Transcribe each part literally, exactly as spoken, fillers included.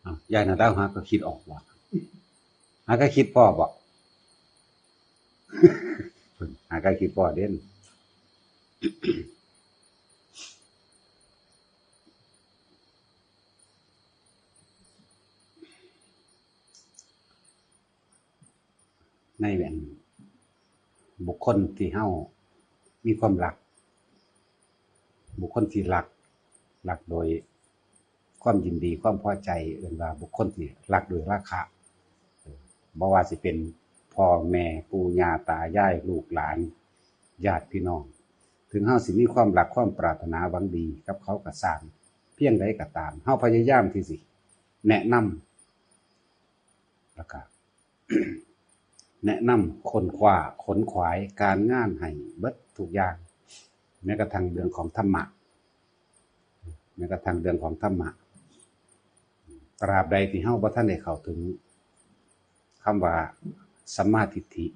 อ้าว ยายน่ะ ดาวหาก็คิดออกบ่ หาก็คิดพ้อบ่ หาก็คิดพ้อเด่น ในอันบุคคลที่เฮามีความรัก บุคคลที่รัก รักโดยความยินดี ความพอใจ เอิ้นว่าบุคคลที่รักโดยราคะ เออ บ่ว่าสิเป็นพ่อแม่ ปู่ย่าตายาย ลูกหลาน ญาติพี่น้อง ถึงเฮาสิมีความรัก ความปรารถนาหวังดีกับเขาก็ซ่าง เพียงใดก็ตาม เฮาพยายามที่สิแนะนำ แล้วก็ แนะนำค้นคว้าขนขวายการงานให้เบิดทุกอย่าง แม้กระทั่งเรื่องของธรรมะ แม้กระทั่งเรื่องของธรรมะ ตราบใดที่เฮาบ่ทันได้เข้าถึงคำว่าสัมมาทิฏฐิ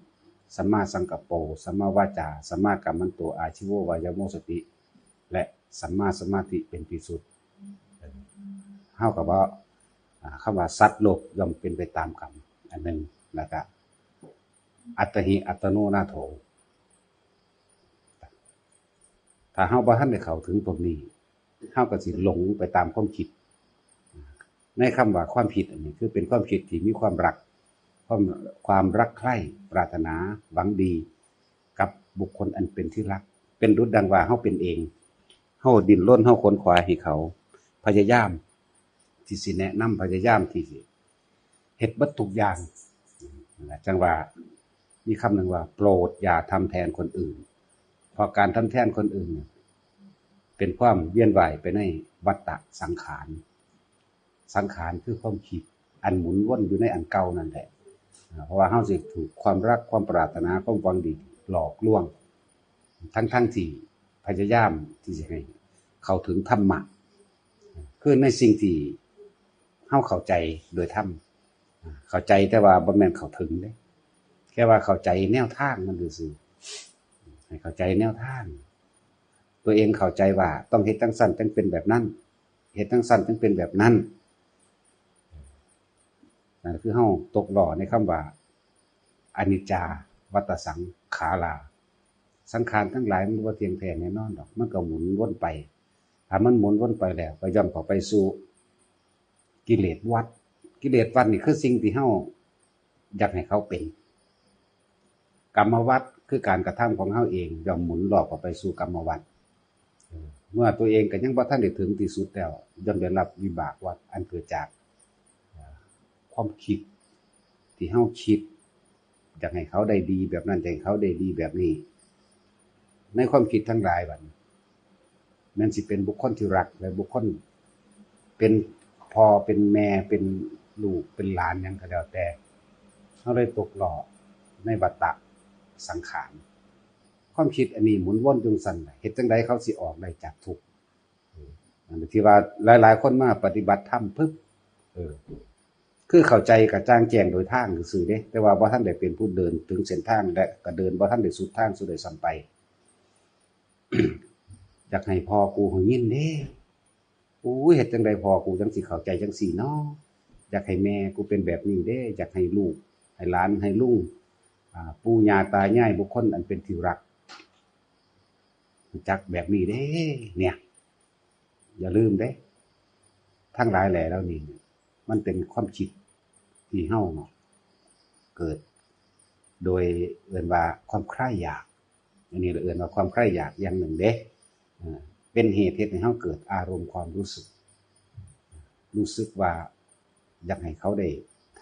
สัมมาสังกัปโป สัมมาวาจา สัมมากัมมันโต อาชีโว วายาโม สติ และสัมมาสมาธิเป็นที่สุด เฮาก็บ่ อ่า คำว่าสัตว์โลกย่อมเป็นไปตามกรรม อันหนึ่ง แล้วก็ อัตตหิ อัตโนนาโถ ถ้าเฮาบ่ทันได้เข้าถึงตรงนี้ เฮาก็สิหลงไปตามความคิด ในคำว่าความคิดอันนี้ คือเป็นความคิดที่มีความรัก ความ ความรักใคร่ ปรารถนา หวังดี กับบุคคลอันเป็นที่รัก เป็นดุจดังว่าเฮาเป็นเอง เฮาดิ้นรน เฮาขนขวายให้เขา พยายามที่สิแนะนำ พยายามที่สิเฮ็ดเบิดทุกอย่าง นั่นแหละ จั่งว่ามีคำหนึ่งว่า โปรดอย่าทำแทนคนอื่น เพราะการทำแทนคนอื่นเนี่ย เป็นความเวียนว่ายไปในวัฏฏะสังขาร สังขารคือความคิด อันหมุนวนอยู่ในอันเก่านั่นแหละ อ่า เพราะว่าเฮาสิถูกความรัก ความปรารถนา ความหวังดีหลอกลวง ทั้งๆที่พยายามที่จะให้เข้าถึงธรรมะ คือในสิ่งที่เฮาเข้าใจโดยธรรม อ่า เข้าใจแต่ว่าบ่แม่นเข้าถึงเด้ แค่ว่าเข้าใจแนวทางมันซื่อๆ ให้เข้าใจแนวทาง ตัวเองเข้าใจว่าต้องเฮ็ดจั่งซั้นจั่งเป็นแบบนั้น เฮ็ดจั่งซั้นจั่งเป็นแบบนั้น นั่นคือเฮาตกหล่อในคำว่า อนิจจา วัฏฏะสังขารา สังขารทั้งหลายมันบ่เที่ยงแท้แน่นอนดอก มันก็หมุนวนไป ถ้ามันหมุนวนไปแล้ว ก็ย่อมเข้าไปสู่กิเลสวัฏ กิเลสวัฏนี่คือสิ่งที่เฮาอยากให้เขาเป็น กรรมวัฏคือการกระทำของเฮาเอง ย่อมหมุนรอบเข้าไปสู่กรรมวัฏ เออ เมื่อตัวเองก็ยังบ่ทันได้ถึงที่สุดแล้ว ย่อมได้รับวิบากวัฏอันเกิดจาก เอ่อ ความคิดที่เฮาคิด อยากให้เขาได้ดีแบบนั้น อยากให้เขาได้ดีแบบนี้ ในความคิดทั้งหลายบัดนี้ แม่นสิเป็นบุคคลที่รัก และบุคคลเป็นพ่อเป็นแม่เป็นลูกเป็นหลานหยังก็แล้วแต่ เฮาเลยตกหล่อในวัฏฏะสังขาร ความคิดอันนี้หมุนวนจั่งซั้นน่ะ เฮ็ดจั่งใดเขาสิออกได้จากทุกข์ เออ อันที่ว่าหลายๆคนมาปฏิบัติธรรมปึ๊บ เออ คือเข้าใจกระจ่างแจ้งโดยทางซื่อๆเด้ แต่ว่าบ่ทันได้เป็นผู้เดินถึงเส้นทาง และก็เดินบ่ทันได้สุดทางสุดด้วยซ้ำไป อยากให้พ่อกูหงยินเด้ อู้ย เฮ็ดจั่งใดพ่อกูจั่งสิเข้าใจจั่งซี้เนาะ อยากให้แม่กูเป็นแบบนี้เด้ อยากให้ลูก ให้หลาน ให้ลุง อ่า ปู่ย่าตายาย บุคคลอันเป็นที่รัก รู้จักแบบนี้เด้ เนี่ย อย่าลืมเด้ ทั้งหลายแหล่เหล่านี้ มันเป็นความคิดที่เฮาเนาะ เกิดโดยเอิ้นว่าความใคร่อยาก อันนี้เราเอิ้นว่าความใคร่อยากอย่างหนึ่งเด้ อ่า เป็นเหตุเฮ็ดให้เฮาเกิดอารมณ์ความรู้สึก รู้สึกว่าอยากให้เขาได้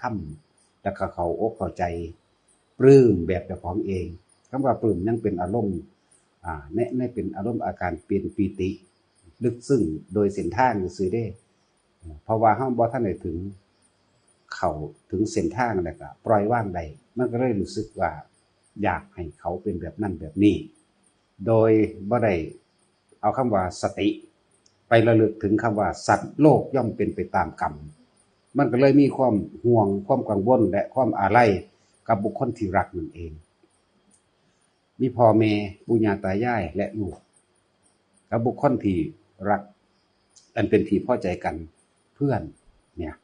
ทำ แล้วก็เข้าอกเข้าใจ ปลื้มแบบเจ้าของเอง คำว่าปลื้มยังเป็นอารมณ์ อ่า ใน ในเป็นอารมณ์อาการเป็นปีติลึกซึ้งโดยเส้นทางซื่อๆเด้ เพราะว่าเฮาบ่ทันได้ถึง เข้าถึงเส้นทางแล้วก็ปล่อยวางได้ มันก็เลยรู้สึกว่าอยากให้เขาเป็นแบบนั้นแบบนี้ โดยบ่ได้เอาคำว่าสติ ไประลึกถึงคำว่าสัตว์โลกย่อมเป็นไปตามกรรม มันก็เลยมีความห่วง ความกังวล และความอาลัยกับบุคคลที่รักนั่นเอง มีพ่อแม่ ปู่ย่าตายาย และลูก กับบุคคลที่รัก อันเป็นที่พอใจกัน เพื่อน เนี่ย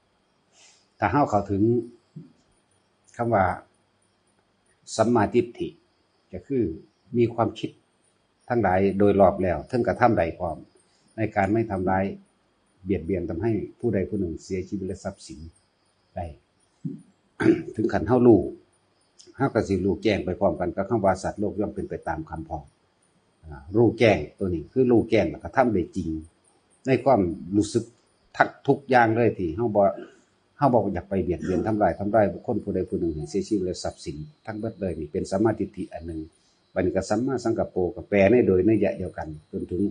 ถ้าเฮาเข้าถึงคำว่าสัมมาทิฏฐิ ก็คือมีความคิดทั้งหลายโดยรอบแล้ว เทิงกระทำได้พร้อม ในการไม่ทำร้ายเบียดเบียนทำให้ผู้ใดผู้หนึ่งเสียชีวิตและทรัพย์สินได้ ถึงขั้นเฮารู้ เฮาก็สิรู้แจ้งไปพร้อมกันกับคำว่าสัตว์โลกย่อมเป็นไปตามกรรมพร้อม อ่า รู้แจ้งตัวนี้คือรู้แจ้งแล้วก็ทำได้จริง ในความรู้สึกทักทุกอย่างเลยที่เฮาบ่ เฮาบ่อยากไปเบียดเบียนทำร้าย ทำร้ายบุคคลผู้ใดผู้หนึ่งให้เสียชีวิตและทรัพย์สินทั้งหมดเลย นี่เป็นสัมมาทิฏฐิอันหนึ่ง บัดนี้ก็สัมมาสังกัปโปก็แปลในโดยนัยยะเดียวกัน จนถึง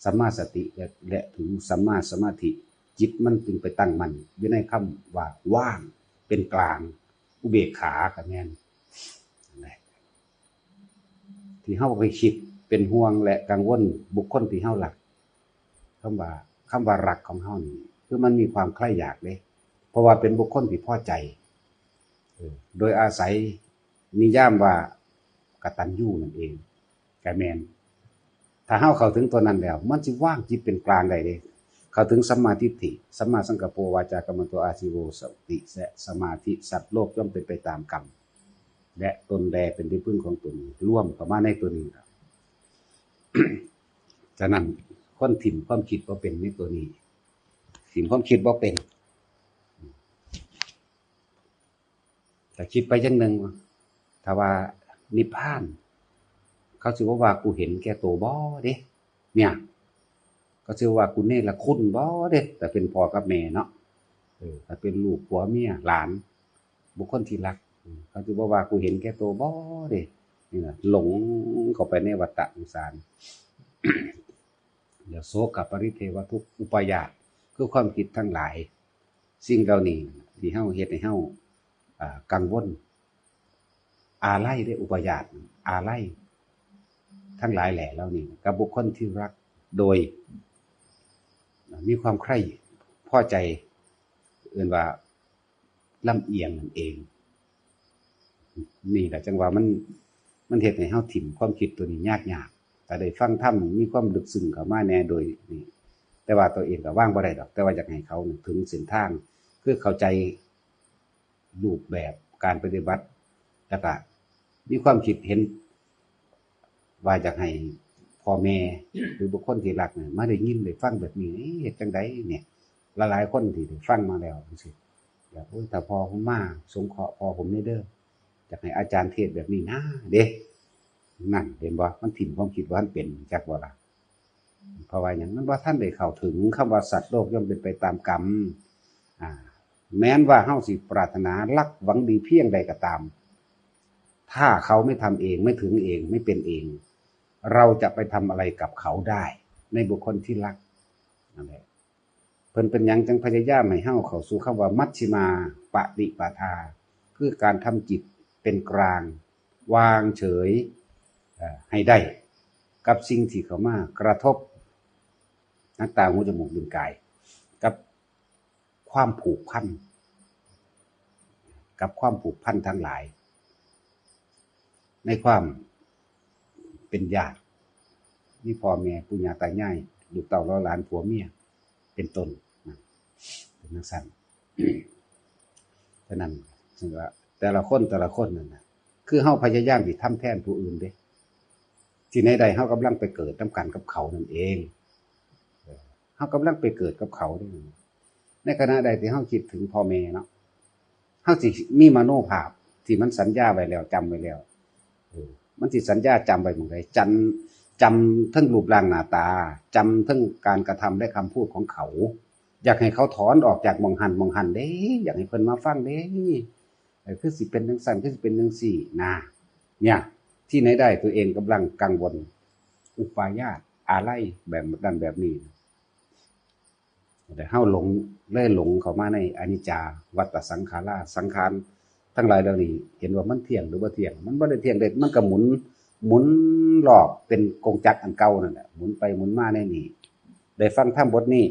สัมมาสติ และ และถึงสัมมาสมาธิ จิตมันจึงไปตั้งมั่นอยู่ในคำว่าว่าง เป็นกลาง อุเบกขาก็แม่น นั่นแหละ ที่เฮาไปคิดเป็นห่วงและกังวลบุคคลที่เฮารัก คำว่า คำว่ารักของเฮานี่ คือมันมีความใคร่อยากเด้ เพราะว่าเป็นบุคคลที่พอใจ เออ โดยอาศัยนิยามว่ากตัญญูนั่นเอง ก็แม่น ถ้าเฮาเข้าถึงตัวนั้นแล้ว มันสิวางจิตเป็นกลางได้เด้ เข้าถึงสัมมาทิฏฐิ สัมมาสังกัปโป วาจากัมมันโต อาชีโว สติ และสมาธิ สัตว์โลกย่อมเป็นไปตามกรรม และตนแลเป็นที่พึ่งของตน รวมเข้ามาในตัวนี้ครับ ฉะนั้นคนถิ่มความคิดบ่เป็นในตัวนี้ ถิ่มความคิดบ่เป็น แต่คิดไปอย่างหนึ่ง ถ้าว่านิพพาน เขาสิบ่ว่ากูเห็นแก่ตัวบ่เด้ เนี่ย เขาสิว่ากูเนรคุณบ่เด้ แต่เป็นพ่อกับแม่เนาะ เออ ถ้าเป็นลูกผัวเมียหลาน บุคคลที่รัก อืม เขาสิบ่ว่ากูเห็นแก่ตัวบ่เด้ นี่ล่ะ หลงเข้าไปในวัฏฏะสงสาร เดี๋ยวโศกปริเทวทุกข์ อุปาทาน คือความคิดทั้งหลาย สิ่งเหล่านี้ที่เฮาเฮ็ดให้เฮา อ่า กังวล อาลัยเด้ อุปาทาน อาลัย ทั้งหลายแหล่เหล่านี้ กับบุคคลที่รัก โดย มีความใคร่พอใจ เอิ้นว่าลำเอียงนั่นเอง นี่แหละจังว่ามัน มันเฮ็ดให้เฮาถิ่มความคิดตัวนี้ยากๆ แต่ได้ฟังธรรมมีความลึกซึ้งเข้ามาแน่โดยนี่ แต่ว่าตัวเองก็วางบ่ได้ดอก แต่ว่าอยากให้เขาถึงเส้นทาง คือเข้าใจรูปแบบการปฏิบัติ แล้วก็มีความคิดเห็น ว่าอยากให้พ่อแม่หรือบุคคลที่รักเนี่ยมาได้ยินได้ฟังแบบนี้ เอ๊ะ เฮ็ดจั่งใดเนี่ย หลายๆคนที่ได้ฟังมาแล้วจั่งซี้ อยาก โอ้ย ถ้าพ่อผมมาสงเคราะห์พ่อผมแหน่เด้อ อยากให้อาจารย์เทศน์แบบนี้นะเด้ นั่นเห็นบ่ มันถิ่มความคิดว่ามันเป็น จักบ่ล่ะ เพราะว่าหยัง มันบ่ทันได้เข้าถึงคำว่าสัตว์โลกย่อมเป็นไปตามกรรม อ่า แม้นว่าเฮาสิปรารถนารักหวังดีเพียงใดก็ตาม ถ้าเขาไม่ทำเอง ไม่ถึงเอง ไม่เป็นเอง เราจะไปทำอะไรกับเขาได้ ในบุคคลที่รัก นั่นแหละ เพิ่นเป็นหยังจึงพยายามให้เฮาเข้าสู่คำว่ามัชฌิมาปฏิปทา คือการทำจิตเป็นกลาง วางเฉย เอ่อ ให้ได้ กับสิ่งที่เข้ามากระทบ ทางตา หู จมูก ลิ้น กาย กับความผูกพัน กับความผูกพันทั้งหลาย ในความเป็นญาติ มีพ่อแม่ ปู่ย่าตายาย ลูกเต้าเหล่าหลาน ผัวเมีย เป็นต้นนะ เป็นจั่งซั้น ฉะนั้น ซึ่งว่าแต่ละคน แต่ละคนนั่นน่ะ คือเฮาพยายามสิทำแทนผู้อื่นเด้ ที่ไหนได้เฮากำลังไปเกิดนำกันกับเขานั่นเอง เออ เฮากำลังไปเกิดกับเขาเด้ ในขณะใดที่เฮาคิดถึงพ่อแม่เนาะ เฮาสิมีมโนภาพที่มันสัญญาไว้แล้ว จำไว้แล้ว เออ มันสิสัญญาจำไว้หม่องใด จัน จำทั้งรูปร่างหน้าตา จำทั้งการกระทำและคำพูดของเขา อยากให้เขาถอนออกจากหม่องหั่นหม่องหั่นเด้ อยากให้เพิ่นมาฟังเด้ เออ คือสิเป็นจั่งซั้น คือสิเป็นจั่งซี้นะ เนี่ย ที่ไหนได้ตัวเองกำลังกังวล อุปาทาน อาลัยแบบนั้นแบบนี้ แต่เฮาหลง เลยหลงเข้ามาในอนิจจา วัฏฏะสังขารา สังขารทั้งหลายเหล่านี้ เห็นว่ามันเที่ยงหรือบ่เที่ยง มันบ่ได้เที่ยงเด้ มันก็หมุน หมุนรอบเป็นกงจักรอันเก่านั่นแหละ หมุนไปหมุนมาในนี้ ได้ฟังธรรมบทนี้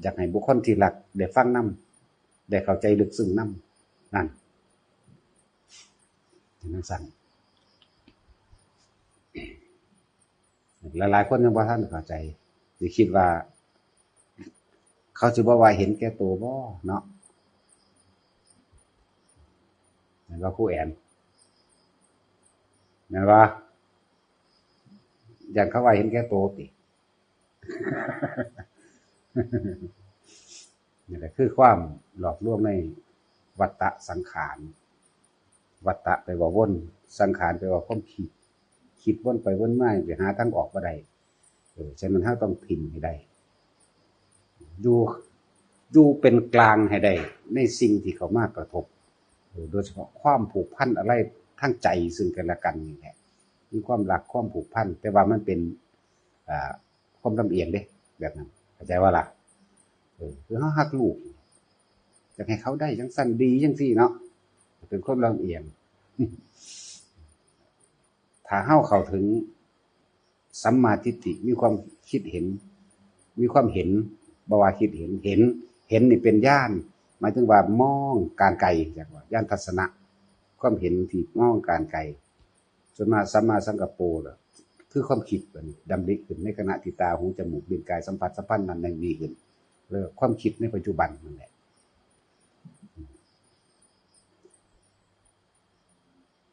อยากให้บุคคลที่รักได้ฟังนำ ได้เข้าใจลึกซึ้งนำ นั่น จั่งซั้น หลายๆคนยังบ่ทันเข้าใจ สิคิดว่า เขาสิบ่ว่าเห็นแก่ตัวบ่เนาะ แม่นบ่ครูแอน แม่นบ่ ย่านเขาว่าเห็นแก่ตัวติ นี่แหละคือความหลอกลวงในวัฏฏะสังขาร วัฏฏะแปลว่าวน สังขารแปลว่าความคิด คิดวนไปวนมา ไปหาทางออกบ่ได้ เออ ฉะนั้นเราต้องถิ่มให้ได้ อยู่ อยู่เป็นกลางให้ได้ ในสิ่งที่เข้ามากระทบ เออ โดยเฉพาะความผูกพันอะไรทางใจซึ่งกันและกันนี่แหละ มีความรักความผูกพัน แต่ว่ามันเป็น อ่า ความลำเอียงเด้ แบบนั้น เข้าใจบ่ล่ะ เออ คือเราฮักลูก อยากให้เขาได้จั่งซั้นดีจั่งซี้เนาะ เป็นความลำเอียง ถ้าเราเข้าถึงสัมมาทิฏฐิ มีความคิดเห็น มีความเห็น บ่ว่าคิดเห็น เห็น เห็นนี่เป็นญาณ หมายถึงว่ามองการไกล จักว่าญาณทัศนะ ความเห็นที่มองการไกล ส่วนมากสัมมาสังกัปโปล่ะ คือความคิดอันนี้ดำริขึ้นในขณะที่ตา หู จมูก ลิ้น กายสัมผัสสัมพันธ์นั้นนั่นนี่ขึ้น เรียกว่าความคิดในปัจจุบันนั่นแหละ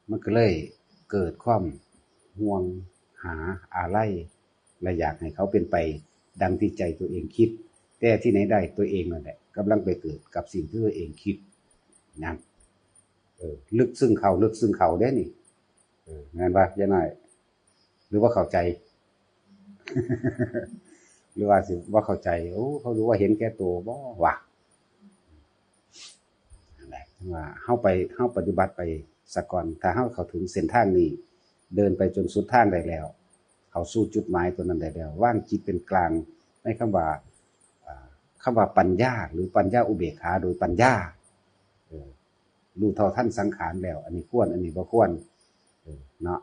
มันก็เลยเกิดความห่วงหาอาลัย และอยากให้เขาเป็นไปดังที่ใจตัวเองคิด แต่ที่ไหนได้ตัวเองนั่นแหละกำลังไปเกิดกับสิ่งที่ตัวเองคิด นั่น เออ ลึกซึ้งเข้า ลึกซึ้งเข้าเด้นี่ เออ แม่นบ่ ยายน้อย หรือว่าเข้าใจ หรือว่าสิบ่เข้าใจ โอ้ เขารู้ว่าเห็นแก่ตัวบ่วะ นั่นแหละ ว่าเฮาไป เฮาปฏิบัติไปซะก่อน ถ้าเฮาเข้าถึงเส้นทางนี้ เดินไปจนสุดทางได้แล้ว เข้าสู่จุดหมายตัวนั้นได้แล้ว วางจิตเป็นกลาง ในคำว่า อ่า คำว่าปัญญา หรือปัญญาอุเบกขาโดยปัญญา เออ รู้เท่าทันสังขารแล้ว อันนี้ควร อันนี้บ่ควร เออ เนาะ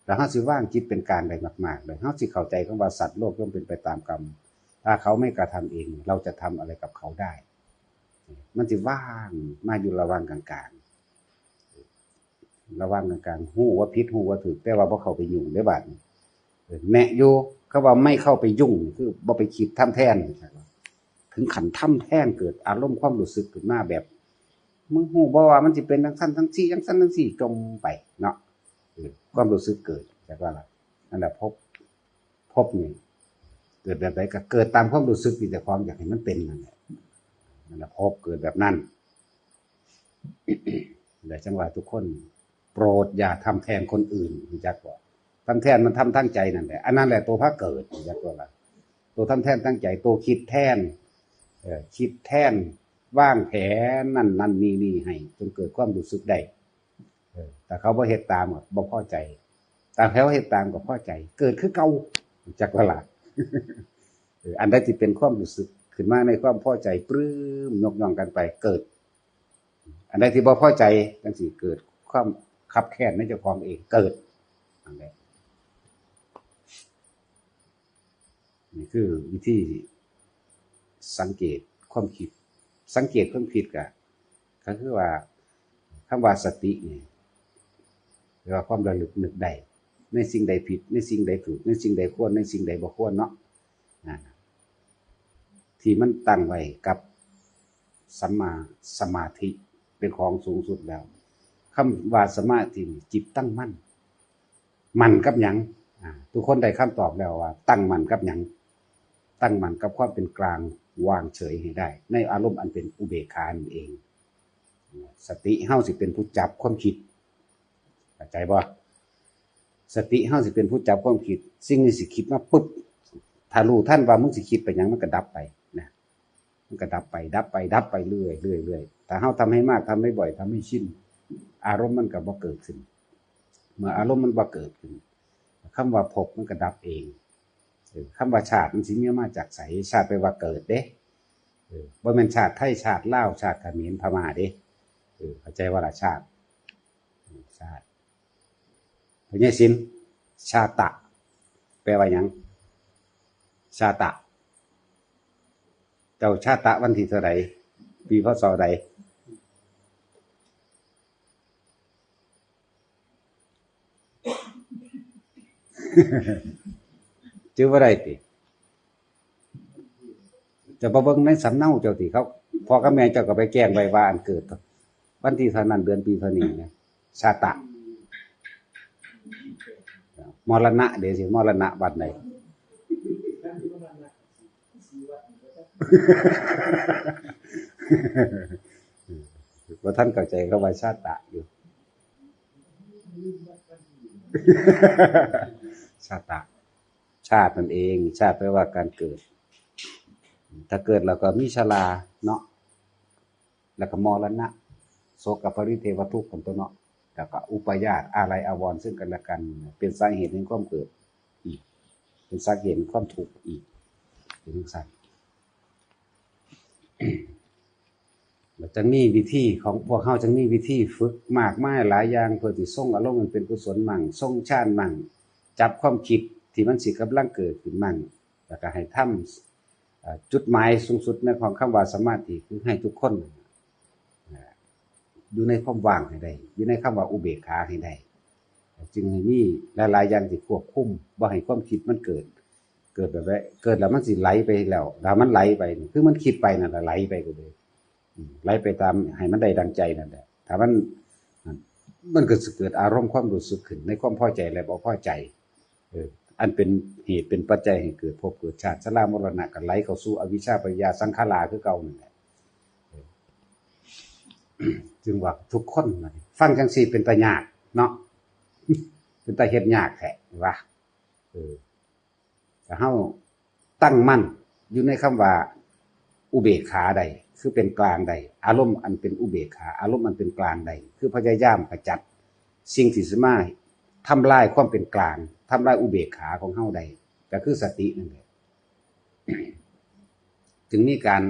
แล้วเราสิวางจิตเป็นกลางได้มากๆเลย เราสิเข้าใจคำว่าสัตว์โลกย่อมเป็นไปตามกรรม ถ้าเขาไม่กระทำเอง เราจะทำอะไรกับเขาได้ มันสิว่างมาอยู่ระหว่างกลางๆ ระหว่างกลางๆ ฮู้ว่าผิด ฮู้ว่าถูก แต่ว่าบ่เข้าไปยุ่งเด้บาดนี้ เออ แนะอยู่ คำว่าไม่เข้าไปยุ่ง คือบ่ไปคิดทำแทน ถึงขั้นทำแทน เกิดอารมณ์ความรู้สึกขึ้นมาแบบ มึงฮู้บ่ว่ามันสิเป็นจั่งซั้นจั่งซี้ จั่งซั้นจั่งซี้ จ่มไปเนาะ เออ ความรู้สึกเกิด จักว่าล่ะ นั่นแหละภพ ภพนี่ เกิดแบบใดก็เกิดตามความรู้สึกที่เจ้าของอยากให้มันเป็นนั่นแหละ นั่นแหละภพเกิดแบบนั้น และจั่งว่าทุกคน โปรดอย่าทำแทนคนอื่น รู้จักบ่ ทำแทนมันทำทางใจนั่นแหละ อันนั้นแหละตัวพาเกิด รู้จักบ่ล่ะ ตัวทำแทนทางใจ ตัวคิดแทน เอ่อ คิดแทน วางแผนนั่นนั่นนี่นี่ให้ จนเกิดความรู้สึกได้ เออ ถ้าเขาบ่เฮ็ดตามก็บ่พอใจ ถ้าเขาเฮ็ดตามก็พอใจ เกิดคือเก่า จักว่าล่ะ เออ อันใดที่เป็นความรู้สึกขึ้นมาในความพอใจ ปลื้ม ยกย่องกันไป เกิด อันใดที่บ่พอใจ จั่งซี้ เกิดความคับแค้นในเจ้าของเอง เกิด นั่นแหละ นี่คือวิธีสังเกตความคิด สังเกตความคิดก็ ก็คือว่า คำว่าสตินี่ เรียกว่าความระลึกนึกได้ ในสิ่งใดผิด ในสิ่งใดถูก ในสิ่งใดควร ในสิ่งใดบ่ควรเนาะ อ่า ที่มันตั้งไว้กับสัมมาสมาธิ เป็นของสูงสุดแล้ว คำว่าสมาธินี่จิตตั้งมั่น มั่นกับหยัง อ่า ทุกคนได้คำตอบแล้วว่าตั้งมั่นกับหยัง ตั้งมั่นกับความเป็นกลาง วางเฉยให้ได้ ในอารมณ์อันเป็นอุเบกขานั่นเอง สติเฮาสิเป็นผู้จับความคิด เข้าใจบ่ สติเฮาสิเป็นผู้จับความคิด สิ่งนี้สิคิดมาปุ๊บ ถ้ารู้ทันว่ามันสิคิดไปหยัง มันก็ดับไปนะ มันก็ดับไป ดับไป ดับไปเรื่อย เรื่อย เรื่อย ถ้าเฮาทำให้มาก ทำให้บ่อย ทำให้ชิน อารมณ์มันก็บ่เกิดขึ้น เมื่ออารมณ์มันบ่เกิดขึ้น คำว่าภพมันก็ดับเอง เออ คำว่าชาติมันสิมีมาจากไส ชาติแปลว่าเกิดเด้ เออ บ่แม่นชาติไทย ชาติลาว ชาติเขมร พม่าเด้ เออ เข้าใจบ่ล่ะ ชาติ ชาติ พญาศิลป์ ชาตะ แปลว่าหยัง ชาตะ เจ้าชาตะวันที่เท่าใด ปี พ.ศ. ใด เ จื่อบ่ได้ติ เจ้าบ่เบิ่งในสำเนาเจ้าติ เขา พ่อกับแม่เจ้าก็ไปแจ้งไว้ว่าอันเกิดวันที่เท่านั้น เดือนปีเท่านี้นะ ชาตะ มรณะ เดี๋ยวสิ มรณะวันใด บ่ทันเข้าใจคำว่าชาตะอยู่ ชาตะ ชาตินั่นเอง ชาติแปลว่าการเกิด ถ้าเกิดแล้วก็มีชราเนาะ แล้วก็มรณะ โศกปริเทวทุกข์กันตัวเนาะ แล้วก็อุปาทาน อาลัยอาวรณ์ซึ่งกันและกัน เป็นสาเหตุแห่งความเกิดอีก เป็นสาเหตุแห่งความทุกข์อีก เป็นจั่งซั้น แล้วจั่งมีวิธีของพวกเฮา จั่งมีวิธีฝึกมากมายหลายอย่าง เพื่อที่ทรงอารมณ์มันเป็นกุศลมั่ง ทรงฌานมั่ง จับความคิดที่มันสิกำลังเกิดขึ้นมั่ง แล้วก็ให้ทำ เอ่อ จุดหมายสูงสุดในของคำว่าสมาธิ คือให้ทุกคน เอ่อ อยู่ในความว่างให้ได้ อยู่ในคำว่าอุเบกขาให้ได้ จึงให้มีหลายๆอย่างที่ควบคุม บ่ให้ความคิดมันเกิด เกิดแบบว่า เกิดแล้วมันสิไหลไปแล้ว ถ้ามันไหลไปนี่ คือมันคิดไปนั่นแหละ ไหลไปก็เลย อืม ไหลไปตามให้มันได้ดังใจนั่นแหละ ถ้ามัน มันก็สิเกิดอารมณ์ความรู้สึกขึ้นในความพอใจและบ่พอใจ เออ อันเป็นเหตุเป็นปัจจัยให้เกิดภพเกิดชาติ ชรามรณะ ก็ไหลเข้าสู่อวิชชาปัจจยาสังขาราคือเก่านั่นแหละ เออ จึงว่าทุกคนนะ ฟังจังซี่เป็นตาญาติเนาะ เป็นตาเฮ็ดยากแท้ว่า เออ ถ้าเฮาตั้งมั่นอยู่ในคำว่าอุเบกขาได้ คือเป็นกลางได้ อารมณ์อันเป็นอุเบกขา อารมณ์อันเป็นกลางได้ คือพยายามขจัดสิ่งที่สิมาทำลายความเป็นกลาง ทำลายอุเบกขาของเฮาได้ ก็คือสตินั่นแหละ จึงมีการ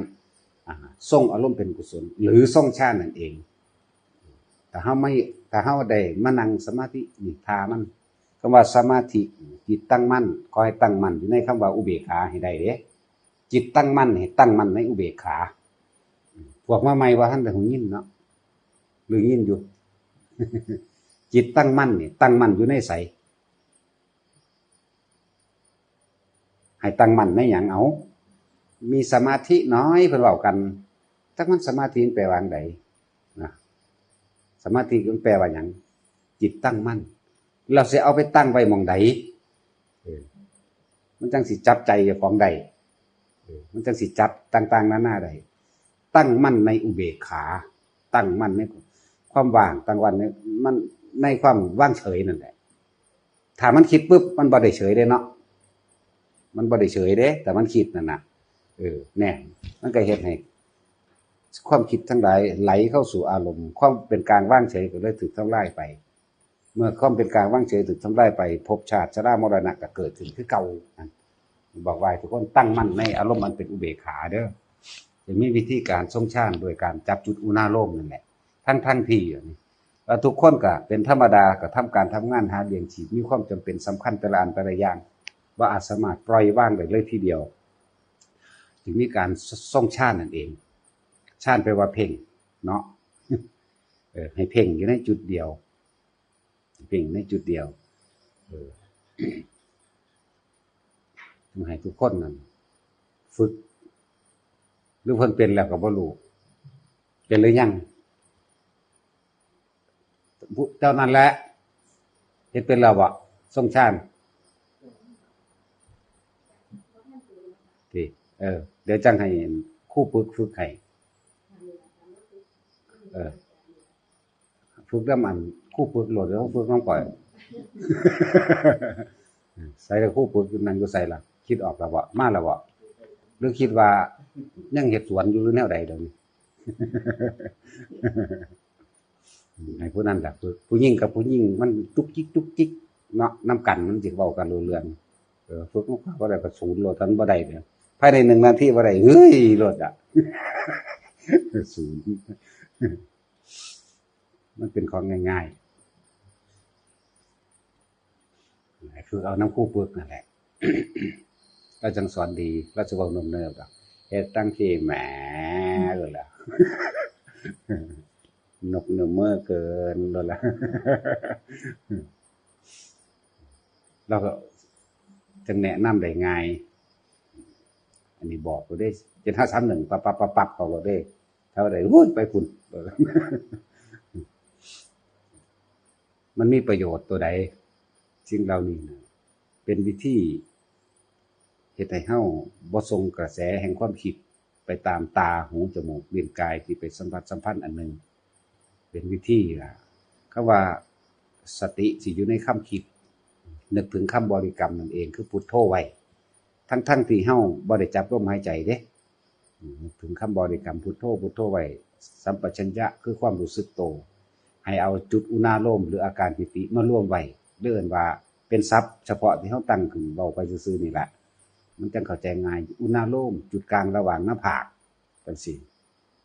อ่า ทรงอารมณ์เป็นกุศล หรือทรงฌานนั่นเอง ถ้าเฮาไม่ ถ้าเฮาได้มานั่งสมาธินี่ ท่ามัน คำว่าสมาธิ จิตตั้งมั่น ขอให้ตั้งมั่นอยู่ในคำว่าอุเบกขาให้ได้เด้ จิตตั้งมั่น ให้ตั้งมั่นในอุเบกขา พวกมาใหม่ว่าท่านได้หูยินเนาะ หรือยินอยู่ จิตตั้งมั่นนี่ ตั้งมั่นอยู่ในไส ให้ตั้งมั่นในหยังเอา มีสมาธิน้อยเพิ่นเว้ากัน จักมันสมาธิมันแปลว่าจั่งใดนะ สมาธิมันแปลว่าหยัง จิตตั้งมั่น เราสิเอาไปตั้งไว้หม่องใด เออ มันจังสิจับใจเจ้าของได้ เออ มันจังสิจับต่างๆนานาได้ ตั้งมั่นในอุเบกขา ตั้งมั่นในความว่าง ตั้งมั่นใน มัน ในความว่างเฉยนั่นแหละ ถ้ามันคิดปุ๊บ มันบ่ได้เฉยเด้เนาะ มันบ่ได้เฉยเด้ แต่มันคิดนั่นน่ะ เออ แน่ มันก็เฮ็ดให้ความคิดทั้งหลายไหลเข้าสู่อารมณ์ ความเป็นกลางว่างเฉยก็เลยถูกทำลายไป เมื่อความเป็นกลางว่างเฉยถูกทำลายไป ภพชาติชรามรณะก็เกิดขึ้นคือเก่านั่น บอกว่าให้ทุกคนตั้งมั่นในอารมณ์อันเป็นอุเบกขาเด้อ จะมีวิธีการทรงฌานโดยการจับจุดอุณาโลมนั่นแหละ ทั้งๆที่ ว่าทุกคนก็เป็นธรรมดา ก็ทำการทำงานหาเลี้ยงชีพ มีความจำเป็นสำคัญแต่ละอันแต่ละอย่าง บ่อาจสามารถปล่อยวางได้เลยทีเดียว จึงมีการทรงฌานนั่นเอง ฌานแปลว่าเพ่งเนาะ เออ ให้เพ่งอยู่ในจุดเดียว เพ่งในจุดเดียว เออ ให้ทุกคนนั่นฝึก หรือเพิ่นเป็นแล้วก็บ่รู้ เป็นหรือยัง เท่านั้นแหละ เฮ็ดเป็นแล้วบ่ ทรงฌาน ติ เออ เดี๋ยวจั่งให้ครูฝึก ฝึกให้ เออ ฝึกนำอันครูฝึกโลด เดี๋ยวฝึกนำข่อย ใสล่ะครูฝึกอยู่ นั่งอยู่ไสล่ะ คิดออกแล้วบ่ มาแล้วบ่ หรือคิดว่ายังเฮ็ดสวนอยู่หรือแนวใดเดี๋ยวนี้ ให้ผู้นั้นล่ะฝึก ผู้หญิงกับผู้หญิงมันจุกจิกจุกจิกเนาะ นำกันมันสิเว้ากันรู้เรื่อง เออ ฝึกมันก็บ่ได้ก็ศูนย์โลด ทันบ่ได้เด้อ ภายในหนึ่งนาทีบ่ได้ เฮ้ย โลดอะ ศูนย์ มันเป็นของง่ายๆ ฝึกเอานำครูฝึกนั่นแหละ ลาวจั่งสอนดี ลาวสิเว้านุ่มเนิบดอก เฮ็ดตั้งที่แหมโลดแล้ว นกเนิบเมิกเกินโลดแล้ว ลาวก็ จั่งแนะนำได้ง่าย อันนี้บอกโลดเด้ เจ็ดห้าสามหนึ่ง ปั๊บปั๊บปั๊บปั๊บ เอาโลดเด้ ถ้าได้ โอ้ย ไปพุ้น มันมีประโยชน์ตัวใด สิ่งเหล่านี้นะ เป็นวิธีเฮ็ดให้เฮาบ่ส่งกระแสแห่งความคิดไปตามตา หู จมูก ลิ้น กาย ที่ไปสัมผัสสัมพันธ์อันหนึ่ง เป็นวิธีล่ะ คำว่าสติสิอยู่ในคำคิด นึกถึงคำบริกรรมนั่นเอง คือพุทโธไว้ ทั้งๆที่เฮาบ่ได้จับลมหายใจเด้ นึกถึงคำบริกรรมพุทโธ พุทโธไว้ สัมปชัญญะคือความรู้สึกโต ให้เอาจุดอุณาโลมหรืออาการปีติมารวมไว้ เรียกว่าเป็นศัพท์เฉพาะที่เฮาตั้งขึ้นเว้าไปซื่อๆนี่แหละ มันจั่งเข้าใจง่าย อุณาโลม จุดกลางระหว่างหน้าผาก จั่งซี้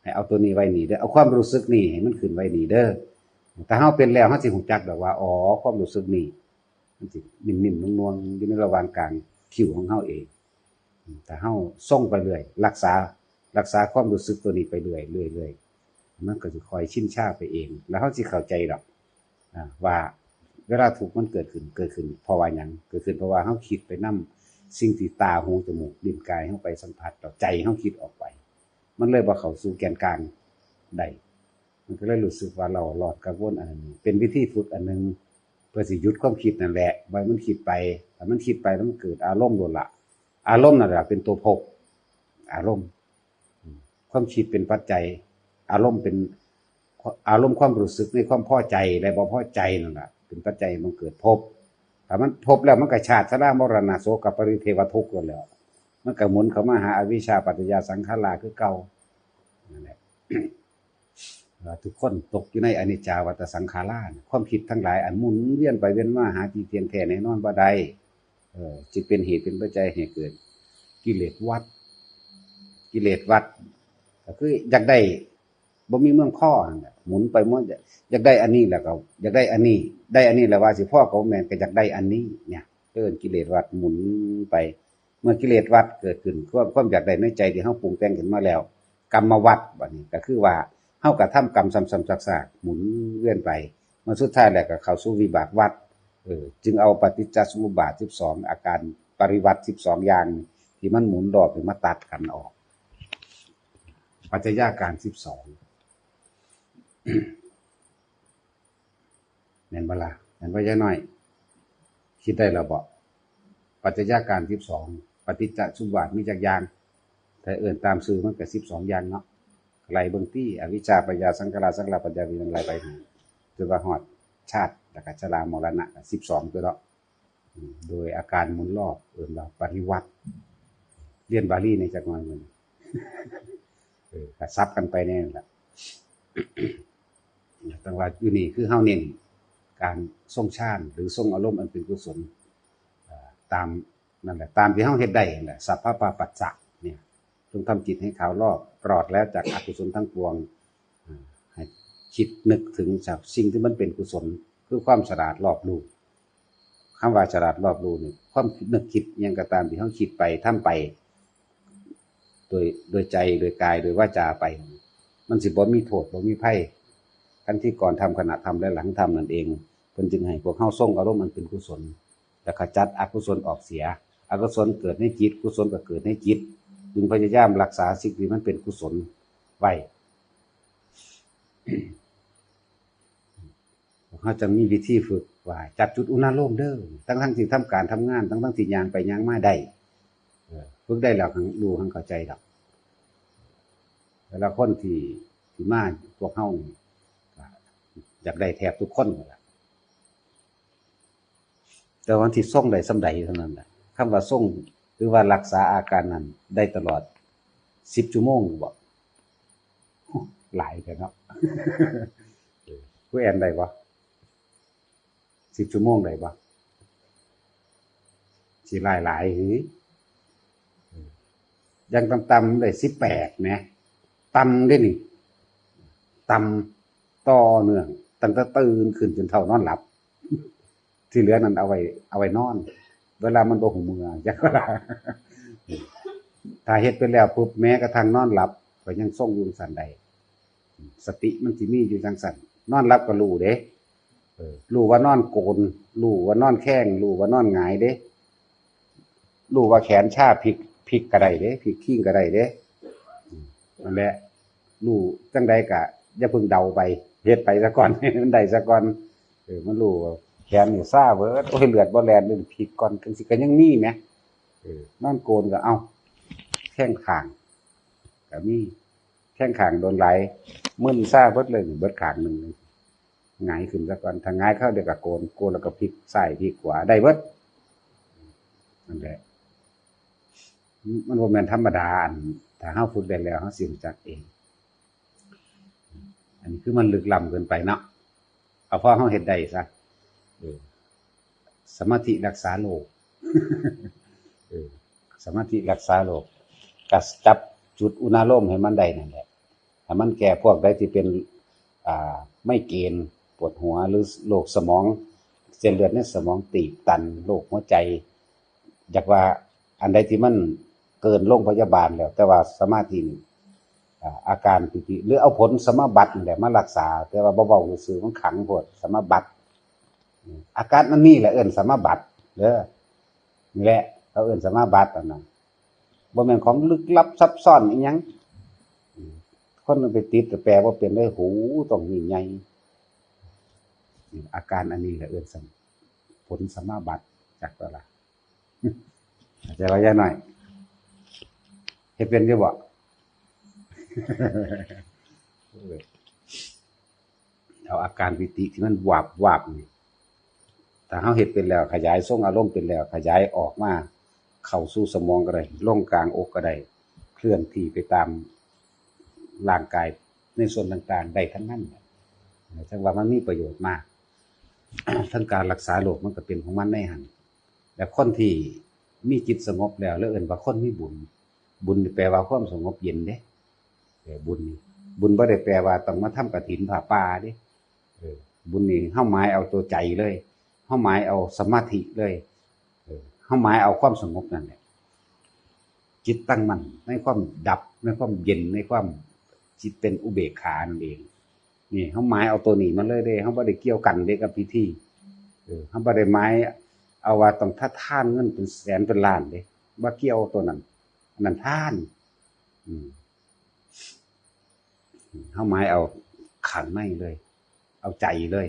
ให้เอาตัวนี้ไว้นี่เด้อ เอาความรู้สึกนี่ให้มันขึ้นไว้นี่เด้อ ถ้าเฮาเป็นแล้ว เฮาสิรู้จักดอกว่า อ๋อ ความรู้สึกนี่ มันสินิ่มๆ นวลๆ อยู่ในระหว่างกลางคิ้วของเฮาเอง ถ้าเฮาทรงไปเรื่อย รักษา รักษาความรู้สึกตัวนี้ไปเรื่อยๆ เรื่อยๆ มันก็สิค่อยชินชาไปเอง แล้วเฮาสิเข้าใจดอก อ่า ว่าเวลาทุกข์มันเกิดขึ้น เกิดขึ้นเพราะว่าหยัง เกิดขึ้นเพราะว่าเฮาคิดไปนำสิ่งที่ตา หู จมูก ลิ้น กายเฮาไปสัมผัส แล้วใจเฮาคิดออกไป มันเลยบ่เข้าสู่แก่นกลางได้ มันก็เลยรู้สึกว่าเร้าร้อนกังวล อันนี้เป็นวิธีฝึกอันหนึ่ง เพื่อสิหยุดความคิดนั่นแหละ บ่ให้มันคิดไป ถ้ามันคิดไปแล้วมันเกิดอารมณ์โลดล่ะ อารมณ์นั่นแหละเป็นตัวภพ อารมณ์ อืม ความคิดเป็นปัจจัย อารมณ์เป็น อารมณ์ความรู้สึกในความพอใจและบ่พอใจนั่นแหละ เป็นปัจจัยให้มันเกิดภพ ถ้ามันภพแล้วมันก็ชาติ ชรามรณะ โสกปริเทวทุกข์โลดแหล้ว มันก็หมุนเข้ามาหาอวิชชาปัจจยาสังขาราคือเก่า นั่นแหละ ว่าทุกคนตกอยู่ในอนิจจาวัฏฏะสังขารา ความคิดทั้งหลายอันหมุนเวียนไปเวียนมาหาที่เที่ยงแท้แน่นอนบ่ได้ เออ จึงเป็นเหตุเป็นปัจจัยให้เกิดกิเลสวัฏ กิเลสวัฏ ก็คืออยากได้ บ่มีเมืองพอนั่นแหละ หมุนไปหมุน อยากได้อันนี้แล้วก็อยากได้อันนี้ ได้อันนี้แล้วว่าสิพอก็บ่แม่น ก็อยากได้อันนี้ เนี่ย เอิ้นกิเลสวัฏหมุนไป เมื่อกิเลสวัฏเกิดขึ้น ความ ความอยากได้ในใจที่เฮาปรุงแต่งขึ้นมาแล้ว กรรมวัฏ บัดนี้ก็คือว่าเฮากระทำกรรมซ้ำๆซากๆ หมุนเวียนไป เมื่อสุดท้ายแล้วก็เข้าสู่วิบากวัฏ เออ จึงเอาปฏิจจสมุปบาทสิบสอง อาการปริวัติสิบสองอย่าง ที่มันหมุนรอบนี่มาตัดกันออก ปัจจัยาการสิบสอง แม่นบ่ล่ะ แม่นบ่ยายน้อย คิดได้แล้วบ่ ปัจจัยาการสิบสอง ปฏิจจสมุปบาทมีจักอย่าง ถ้าเอิ้นตามชื่อมันก็สิบสองอย่างเนาะ ไล่เบิ่งติ อวิชชา ปัจจยา สังขารา สังขารปัจจยาวิญญาณ ไล่ไป จนว่าฮอดชาติ แล้วก็ชรามรณะ ก็สิบสองตัวเนาะ อืม โดยอาการหมุนรอบ เอิ้นว่าปริวัติ เรียนบาลีแหน่จักหน่อยมื้อนี้ เออ ก็สับกันไปแหน่นั่นล่ะ แต่ว่าอยู่นี่คือเฮาเน้นการทรงฌานหรือทรงอารมณ์อันเป็นกุศล เอ่อ ตามนั่นแหละ ตามที่เฮาเฮ็ดได้นั่นแหละ สัพพะปาปัสสะเนี่ย จงทำจิตให้ขาวรอบ ปลอดแล้วจากอกุศลทั้งปวง อ่า ให้คิดนึกถึงจากสิ่งที่มันเป็นกุศล คือความฉลาดรอบรู้ คำว่าฉลาดรอบรู้นี่ ความนึกคิดอิหยังก็ตามที่เฮาคิดไป ทำไป โดย โดยใจ โดยกาย โดยวาจาไป มันสิบ่มีโทษ บ่มีภัย ทั้งที่ก่อนทำ ขณะทำ และหลังทำนั่นเอง เพิ่นจึงให้พวกเฮาทรงอารมณ์อันเป็นกุศล และขจัดอกุศลออกเสีย อกุศลเกิดในจิต กุศลก็เกิดในจิต จึงพยายามรักษาสิ่งที่มันเป็นกุศลไว้ เฮาจะมีวิธีฝึกว่าจับจุดอุณาโลมเด้อ ทั้งๆที่ทำการทำงาน ทั้งๆที่ย่างไปย่างมาได้ เออ ฝึกได้แล้วหั้งรู้หั้งเข้าใจดอก แต่ละคนที่ ที่มาพวกเฮานี่ ก็อยากได้แทบทุกคนนั่นล่ะ แต่ว่ามันสิทรงได้ส่ำใดเท่านั้นแหละ คำว่าทรง หรือว่ารักษาอาการนั้นได้ตลอดสิบชั่วโมงบ่ หลายแท้เนาะ เออ ครูแอนได้บ่ สิบชั่วโมงได้บ่ สิหลายหลายหือ อย่างต่ำๆได้สิบแปดแหม ต่ำเด้นี่ ต่ำต่อเนื่อง ตั้งแต่ตื่นขึ้นจนเท่านอนหลับ ที่เหลือนั้นเอาไว้ เอาไว้นอน เวลามันบ่ฮู้เมื่อ จักเวลา ถ้าเฮ็ดไปแล้วปุ๊บ แม้กระทั่งนอนหลับ ก็ยังทรงอยู่จั่งซั้นได้ สติมันสิมีอยู่จั่งซั้น นอนหลับก็รู้เด้ เออ รู้ว่านอนโกน รู้ว่านอนแข้ง รู้ว่านอนหงายเด้ รู้ว่าแขนชา พลิก พลิกก็ได้เด้ พลิกคิงก็ได้เด้ อืม นั่นแหละ รู้จั่งใดก็อย่าเพิ่งเดาไป เฮ็ดไปซะก่อน ให้มันได้ซะก่อน เออ มันรู้ว่าแขนนี่ชาเบิด โอ้ย เลือดบ่แล่นเลย พลิกก่อน จั่งซี้ก็ยังมีแหม เออ นอนโกนก็ เอ้า แข้งข้าง ก็มี แข้งข้างโดนหลาย มึนชาเบิดเลย เบิดข้างหนึ่ง หงายขึ้นซะก่อน ถ้าหงายคราวเดียวก็โกน โกนแล้วก็พลิกซ้ายพลิกขวา ได้เบิด นั่นแหละ มันบ่แม่นธรรมดา อัน ถ้าเฮาฝึกได้แล้ว เฮาสิรู้จักเอง อันนี้คือมันลึกล้ำเกินไปเนาะ เอาพอเฮาเฮ็ดได้ซะ เออ สมาธิรักษาโรค เออ สมาธิรักษาโรค ก็จับจุดอุณาโลมให้มันได้นั่นแหละ ถ้ามันแก้พวกใดที่เป็น อ่า ไมเกรน ปวดหัว หรือโรคสมอง เส้นเลือดในสมองตีบตัน โรคหัวใจ อยากว่าอันใดที่มันเกินโรงพยาบาลแล้ว แต่ว่าสมาธินี่ อ่า อาการปีติ หรือเอาผลสมาบัตินี่แหละมารักษา แต่ว่าบ่เว้าซื่อๆ มันขังโพด สมาบัติ อาการอันนี้แหละเอิ้นสมาบัติเด้อ นี่แหละเขาเอิ้นสมาบัติอันนั้น บ่แม่นของลึกลับซับซ้อนอีหยัง อืม คนมันไปติดก็แปลบ่เป็นเลย หูต้องนี่ใหญ่ อาการอันนี้ก็เอิ้นสม- ผลสมาบัติ จักตัวละ เข้าใจว่าย่าน้อย เฮ็ดเป็นอยู่บ่ เอาอาการปีติที่มันวาบวาบนี่ ถ้าเฮาเฮ็ดเป็นแล้ว ขยายทรงอารมณ์เป็นแล้ว ขยายออกมา เข้าสู่สมองก็ได้ ลงกลางอกก็ได้ เคลื่อนที่ไปตามร่างกายในส่วนต่างๆ ได้ทั้งนั้น จั่งว่ามันมีประโยชน์มาก ทั้งการรักษาโรคมันก็เป็นของมันในหั่น และคนที่มีจิตสงบแล้ว แล้วเอิ้นว่าคนมีบุญ บุญนี่แปลว่าความสงบเย็นเด้ เออ บุญนี่ บุญบ่ได้แปลว่าต้องมาทำกฐินผ้าป่าเด้ เออ บุญนี่เฮาหมายเอาตัวใจเลย เฮาหมายเอาสมาธิเลย เออ เฮาหมายเอาความสงบนั่นแหละ จิตตั้งมั่นในความดับ ในความเย็น ในความจิตเป็นอุเบกขานั่นเอง นี่เฮาหมายเอาตัวนี้มาเลยเด้ เฮาบ่ได้เกี่ยวกันเด้กับพิธี เออ เฮาบ่ได้หมายเอาว่าต้องทาทานเงินเป็นแสนเป็นล้านเด้ บ่เกี่ยวตัวนั้น อันนั้นทาน อืม เฮาหมายเอาข้างในเลย เอาใจเลย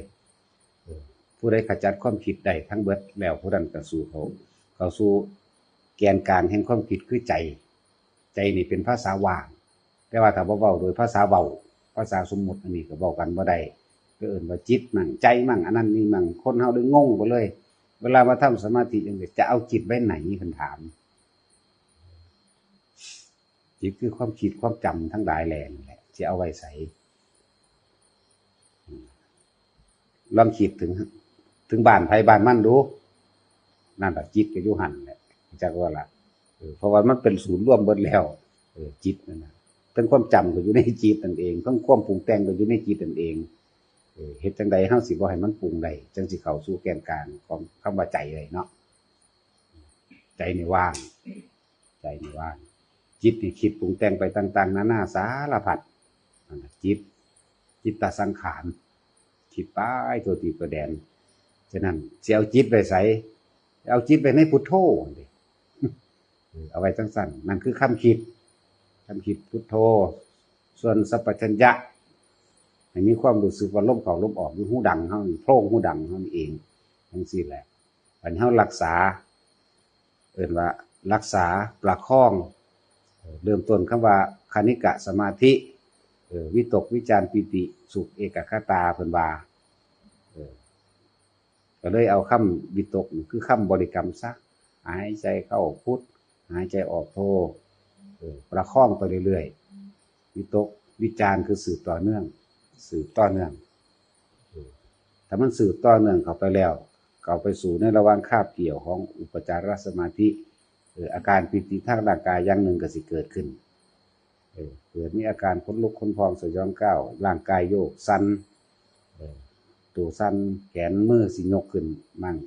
เออ ผู้ใดขจัดความคิดได้ทั้งเบิดแล้ว ผู้นั้นก็สู่เขา เข้าสู่แกนกลางแห่งความคิดคือใจ ใจนี่เป็นภาษาว่าง แต่ว่าถ้าบ่เว้าโดยภาษาเว้า ภาษาสมมุติอันนี้ก็เว้ากันบ่ได้ ก็เอิ้นว่าจิตมั่ง ใจมั่ง อันนั้นนี่มั่ง คนเฮาเลยงงไปเลย เวลามาทำสมาธิจั่งซี้ จะเอาจิตไว้ไหน เพิ่นถาม จิตคือความคิดความจำทั้งหลายแหล่นั่นแหละ สิเอาไว้ไส ลองคิดถึง ถึงบ้านไผบ้านมันดู นั่นล่ะ จิตก็อยู่หั่นแหละ จักว่าล่ะ เออ เพราะว่ามันเป็นศูนย์รวมเบิดแล้ว เออ จิตนั่นน่ะ ทั้งความจำก็อยู่ในจิตนั่นเอง ทั้งความปรุงแต่งก็อยู่ในจิตนั่นเอง เออ เฮ็ดจั่งใดเฮาสิบ่ให้มันปรุงได้ จั่งสิเข้าสู่แกนกลางของคำว่าใจได้เนาะ ใจนี่ว่าง ใจนี่ว่าง จิตนี่คิดปรุงแต่งไปต่างๆ นานาสารพัด นั่นน่ะจิต จิตตสังขาร คิดไปทั่วทิศทั่วแดน ฉะนั้นสิเอาจิตไปไส เอาจิตไปในพุทโธนั่นเด้ เออ เอาไว้จั่งซั่น นั่นคือความคิด ความคิดพุทโธ ส่วนสัมปชัญญะ ให้มีความรู้สึกว่าลมเข้าลมออกอยู่ฮูดังเฮานี่ โพรงฮูดังเฮานี่เอง จั่งซี้แหละ อันนี้เฮารักษา เอิ้นว่ารักษาประคอง เอ่อ เริ่มต้นคำว่าคณิกะสมาธิ เอ่อ วิตกวิจารปีติสุขเอกัคคตา เพิ่นว่า เอ่อ ก็เลยเอาคำวิตกนี่คือคำบริกรรมซะ หายใจเข้าพุท หายใจออกโธ เอ่อ ประคองไปเรื่อยๆ วิตกวิจารคือสืบต่อเนื่อง สืบต่อเนื่อง เออ ถ้ามันสืบต่อเนื่องเข้าไปแล้ว เข้าไปสู่ในระหว่างคาบเกี่ยวของอุปจารสมาธิ เออ อาการปีติทางร่างกายอย่างหนึ่งก็สิเกิดขึ้น เออ เกิดมีอาการขนลุกขนพองสยองก้าว ร่างกายโยกสั่น เออ ตัวสั่น แขนมือสิยกขึ้นมั่ง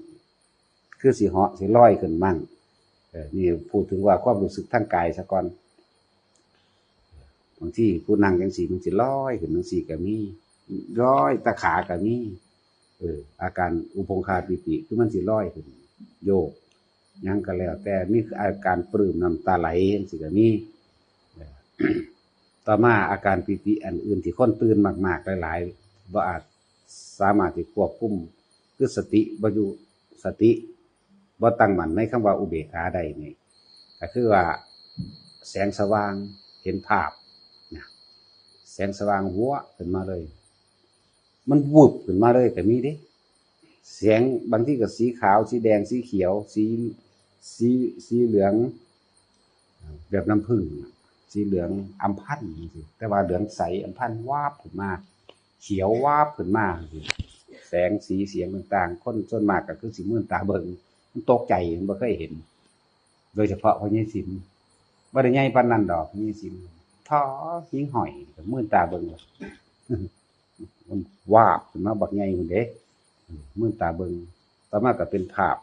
คือสิเหาะสิลอยขึ้นมั่ง เออ นี่พูดถึงว่าความรู้สึกทางกายซะก่อน บางทีผู้นั่งจั่งซี้มันสิลอยขึ้นจั่งซี้ก็มี ลอยตะขาก็มี เออ อาการอุปงคาปีติคือมันสิลอยขึ้น โยก หยังก็แล้วแต่ มีอาการปลื้มน้ำตาไหลจังซี้ก็มี ต่อมาอาการปีติอันอื่นที่คนตื่นมากๆหลายๆบ่อาจสามารถที่ควบคุม คือสติบ่อยู่ สติบ่ตั้งมั่นในคำว่าอุเบกขาได้นี่ ก็คือว่าแสงสว่าง เห็นภาพนะ แสงสว่างวัวขึ้นมาเลย มันวุบขึ้นมาเลยก็มีเด้ แสงบางทีก็สีขาว สีแดง สีเขียว สี สี สีเหลือง แบบน้ำผึ้ง สีเหลืองอัมพันจังซี้ แต่ว่าเหลืองใสอัมพันวาบขึ้นมา เขียววาบขึ้นมา แสงสีเสียงต่างๆ คนส่วนมากก็คือสิมืนตาเบิ่ง มันตกใจ มันบ่เคยเห็น โดยเฉพาะพ่อใหญ่สิน บ่ได้ใหญ่ปานนั้นดอก พ่อใหญ่สิน ท้อหิ้งห้อย ก็มืนตาเบิ่ง มันวาบขึ้นมาบักใหญ่พุ้นเด้ มืนตาเบิ่ง ต่อมาก็เป็นภาพ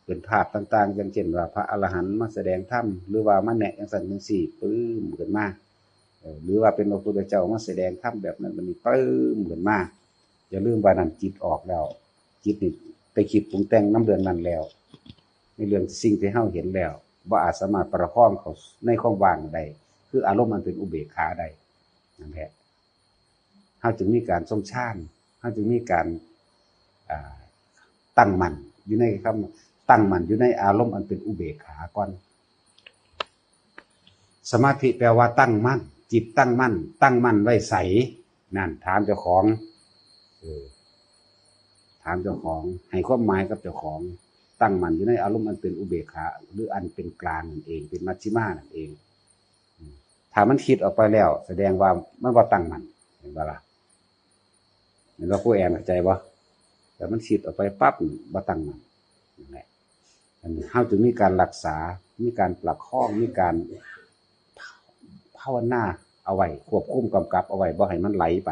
เป็นภาพต่างๆ อย่างเช่นว่าพระอรหันต์มาแสดงธรรม หรือว่ามาแนะจังซั่นจังซี้ ปึ้มขึ้นมา เอ่อ หรือว่าเป็นพระพุทธเจ้ามาแสดงธรรมแบบนั้นแบบนี้ ปึ้มขึ้นมา อย่าลืมว่านั่นจิตออกแล้ว จิตนี่ไปคิดปรุงแต่งนำเรื่องนั้นแล้ว ในเรื่องสิ่งที่เฮาเห็นแล้ว บ่อาจสามารถประคองเขาในความว่างได้ คืออารมณ์อันเป็นอุเบกขาได้ นั่นแหละ เฮาจึงมีการทรงฌาน เฮาจึงมีการ อ่า ตั้งมั่นอยู่ในคำ ตั้งมั่นอยู่ในอารมณ์อันเป็นอุเบกขาก่อน สมาธิแปลว่าตั้งมั่น จิตตั้งมั่น ตั้งมั่นไว้ใส นั่น ถามเจ้าของ เออ ถามเจ้าของ ให้ความหมายกับเจ้าของ ตั้งมั่นอยู่ในอารมณ์อันเป็นอุเบกขา หรืออันเป็นกลางนั่นเอง เป็นมัชฌิมานั่นเอง ถ้ามันคิดออกไปแล้ว แสดงว่ามันบ่ตั้งมั่น เห็นบ่ล่ะ เห็นบ่ ครูแอน เข้าใจบ่ แต่มันคิดออกไปปั๊บ บ่ตั้งมั่น นั่นแหละ อันนี้เฮาจึงมีการรักษา มีการประคอง มีการภาวนาเอาไว้ ควบคุมกำกับเอาไว้ บ่ให้มันไหลไป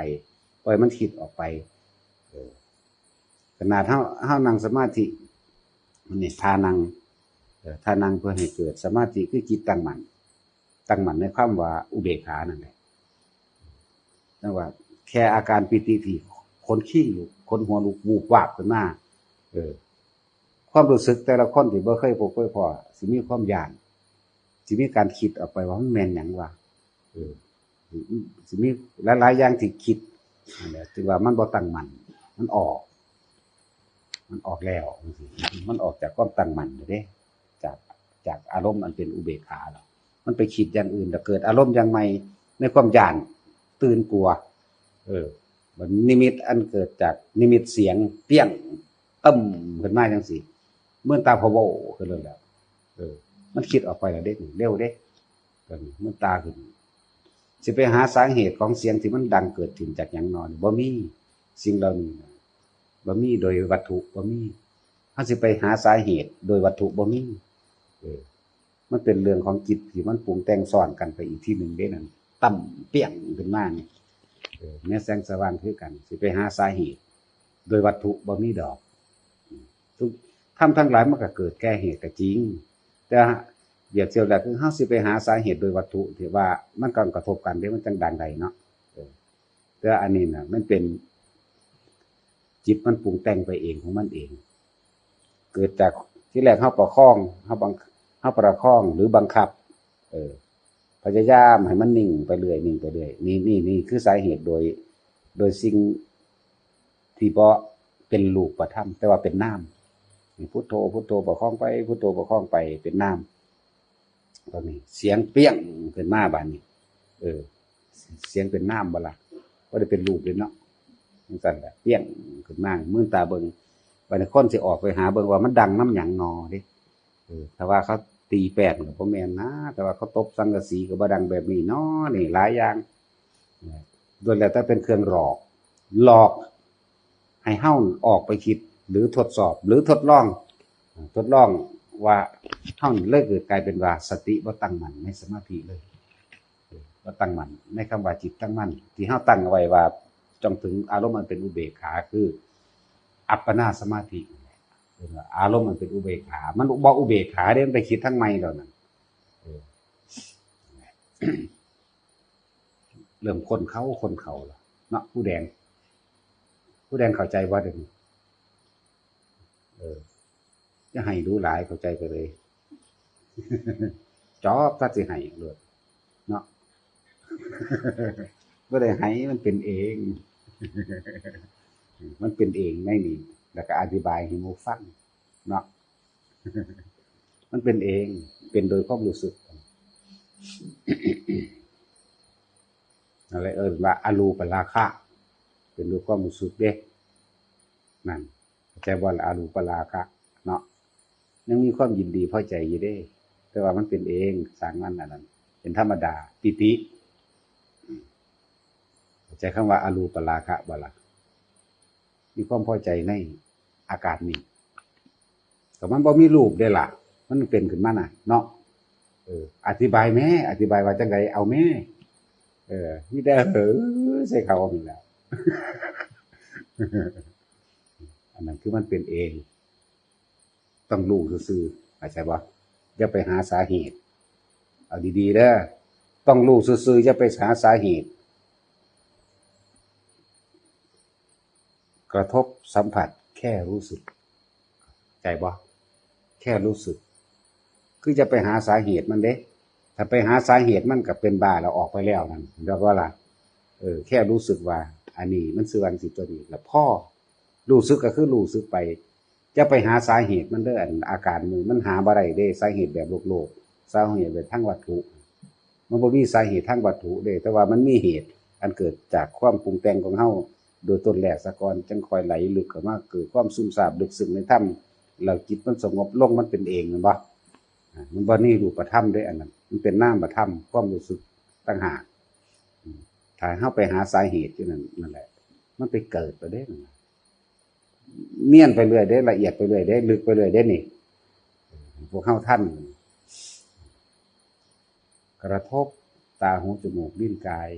บ่ให้มันคิดออกไป เออ ขนาดเฮา เฮานั่งสมาธิ มันนี่ท่านั่ง เอ่อ ท่านั่งเพื่อให้เกิดสมาธิ คือจิตตั้งมั่น ตั้งมั่นในความว่าอุเบกขานั่นแหละ นั่นว่าแค่อาการปีติที่ขนคิงลุก ขนหัวลุก วูบวาบขึ้นมา เออ ความรู้สึกแต่ละคนที่บ่เคยพบเคยพ้อ สิมีความย้าน สิมีการคิดออกไปว่ามันแม่นหยังวะ เออ สิมีหลายๆอย่างที่คิด นั่นแหละ ถือว่ามันบ่ตั้งมั่น มันออก มันออกแล้ว มันออกจากความตั้งมั่นเด้ จาก จากอารมณ์อันเป็นอุเบกขาแล้ว มันไปคิดอย่างอื่น แล้วเกิดอารมณ์อย่างใหม่ ในความย้าน ตื่นกลัว เออ บัดนิมิตอันเกิดจากนิมิตเสียง เปี้ยง ตึ้ม ขึ้นมาจังซี้ มืนตาพะโวขึ้นเลยแหละ เออ มันคิดออกไปแล้วเด้ เร็วเด้ เออ มืนตาขึ้น สิไปหาสาเหตุของเสียงที่มันดังเกิดขึ้นจากหยังนอน บ่มี สิ่งเหล่านี้นะ บ่มีโดยวัตถุ บ่มี เฮาสิไปหาสาเหตุโดยวัตถุ บ่มี เออ มันเป็นเรื่องของจิตที่มันปรุงแต่งซ้อนกันไปอีกทีหนึ่งเด้นั่น ตึ้ม เปี้ยง ขึ้นมานี่ เออ แม้แสงสว่างคือกัน สิไปหาสาเหตุ โดยวัตถุบ่มีดอก ทุก ธรรมทั้งหลายมันก็เกิดแก่เหตุก็จริง แต่เบียดเสียวแหละคือเฮาสิไปหาสาเหตุโดยวัตถุที่ว่ามันก็กระทบกันเด้ มันจังดังได้เนาะ เออ แต่อันนี้น่ะ มันเป็น จิตมันปรุงแต่งไปเองของมันเอง เกิดจากที่แรกเฮาประคอง เฮาบัง เฮาประคองหรือบังคับ เออ พยายามให้มันนิ่งไปเรื่อย นิ่งไปเรื่อย นี่ นี่ นี่คือสาเหตุโดย โดยสิ่งที่บ่เป็นรูปธรรม แต่ว่าเป็นนาม นี่พุทโธ พุทโธประคองไป พุทโธประคองไป เป็นนาม ตอนนี้เสียงเปี้ยงขึ้นมาบาดนี้ เออ เสียงเป็นนามบ่ล่ะ บ่ได้เป็นรูปเลยเนาะ จังซั่นแหละ เปี้ยงขึ้นมา มืนตาเบิ่ง บาดนี้คนสิออกไปหาเบิ่งว่ามันดังนำหยังหนอเด้ เออ ถ้าว่าเขาตีแป้นก็บ่แม่นนะ แต่ว่าเขาตบสังกะสีก็บ่ดังแบบนี้หนอ นี่หลายอย่าง ล้วนแล้วแต่เป็นเครื่องหลอก หลอกให้เฮาออกไปคิด หรือทดสอบ หรือทดลอง ทดลองว่าเฮาเลยเกิดกลายเป็นว่าสติบ่ตั้งมั่นในสมาธิเลย บ่ตั้งมั่นในคำว่าจิตตั้งมั่น ที่เฮาตั้งเอาไว้ว่าจงถึงอารมณ์อันเป็นอุเบกขา คืออัปปนาสมาธิ เรียกว่าอารมณ์อันเป็นอุเบกขา มันบ่อุเบกขาเด้ มันไปคิดทางใหม่แล้วนั่น เออ เริ่มค้นเข้าค้นเข้าแล้วเนาะ ผู้แดง ผู้แดงเข้าใจบ่เดี๋ยวนี้ เออ จะให้รู้หลายเข้าใจไปเลย จอบถ้าสิให้โลดเนาะ บ่ได้ให้ มันเป็นเอง มันเป็นเองในนี่ แล้วก็อธิบายให้หมู่ฟังเนาะ มันเป็นเอง เป็นโดยความรู้สึก อะไรเอิ้นว่าอรูปราคะ เป็นโดยความรู้สึกเด้ นั่น เข้าใจบ่ล่ะ อรูปราคะเนาะ ยังมีความยินดีพอใจอยู่เด้ แต่ว่ามันเป็นเอง สร้างมันอันนั้น เป็นธรรมดา ปีติ อืม เข้าใจคำว่าอรูปราคะบ่ล่ะ มีความพอใจในอาการนี้ แต่มันบ่มีรูปเด้ล่ะ มันเป็นขึ้นมาน่ะ เนาะ เออ อธิบายแม่ อธิบายว่าจังได เอาแม่ เออ มีแต่ เออ ใส่เขานี่แหละ อันนั้นคือมันเป็นเอง ต้องรู้ซื่อๆ เข้าใจบ่ อย่าไปหาสาเหตุ เอาดีๆ เด้อ ต้องรู้ซื่อๆ อย่าไปหาสาเหตุ กระทบสัมผัสแค่รู้สึก ใจบ่ แค่รู้สึก คือจะไปหาสาเหตุมันเด้ ถ้าไปหาสาเหตุมันก็เป็นบ้าแล้ว ออกไปแล้วนั่น เรียกว่าล่ะ เออ แค่รู้สึกว่า อันนี้มันซื่อวันสิตัวนี้ แล้วพอ รู้สึกก็คือรู้สึกไป จะไปหาสาเหตุมันเด้อ อันอาการมือมันหาบ่ได้เด้ สาเหตุแบบโลกๆ สาเหตุแบบทางวัตถุ มันบ่มีสาเหตุทางวัตถุเด้ แต่ว่ามันมีเหตุอันเกิดจากความปรุงแต่งของเฮา โดยต้นแรกซะก่อน จังค่อยไหลลึกเข้ามา เกิดความซึมซาบลึกซึ้งในธรรม แล้วจิตมันสงบลง มันเป็นเอง แม่นบ่ อ่า มันบ่มีรูปธรรมเด้ อันนั้น มันเป็นนามธรรม ความรู้สึกต่างหาก อืม ถ้าเฮาไปหาสาเหตุอยู่นั่น นั่นแหละ มันไปเกิดไปเด้ นั่นน่ะ เนียนไปเรื่อยเด้ ละเอียดไปเรื่อยเด้ ลึกไปเรื่อยเด้นี่ พวกเฮาทัน กระทบตา หู จมูก ลิ้น กาย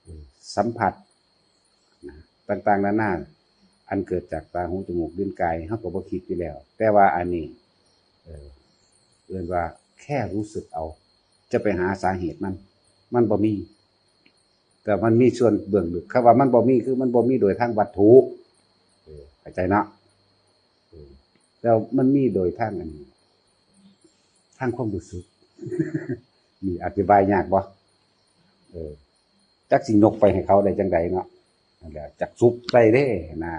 เออ สัมผัสนะ ต่างๆ นานา อันเกิดจากตา หู จมูก ลิ้น กาย เฮาก็บ่คิดอยู่แล้ว แต่ว่าอันนี้ เออ เอิ้นว่าแค่รู้สึกเอา จะไปหาสาเหตุมัน มันบ่มี แต่มันมีส่วนเบื้องลึก คำว่ามันบ่มี คือมันบ่มีโดยทางวัตถุ เออ เข้าใจเนาะ เออ แต่มันมีโดยทางอันนี้ ทางความรู้สึก นี่อธิบายยากบ่ เออ จักสิยกไปให้เขาได้จังใดเนาะ นั่นแหละ จักซุบใส่เด้นะ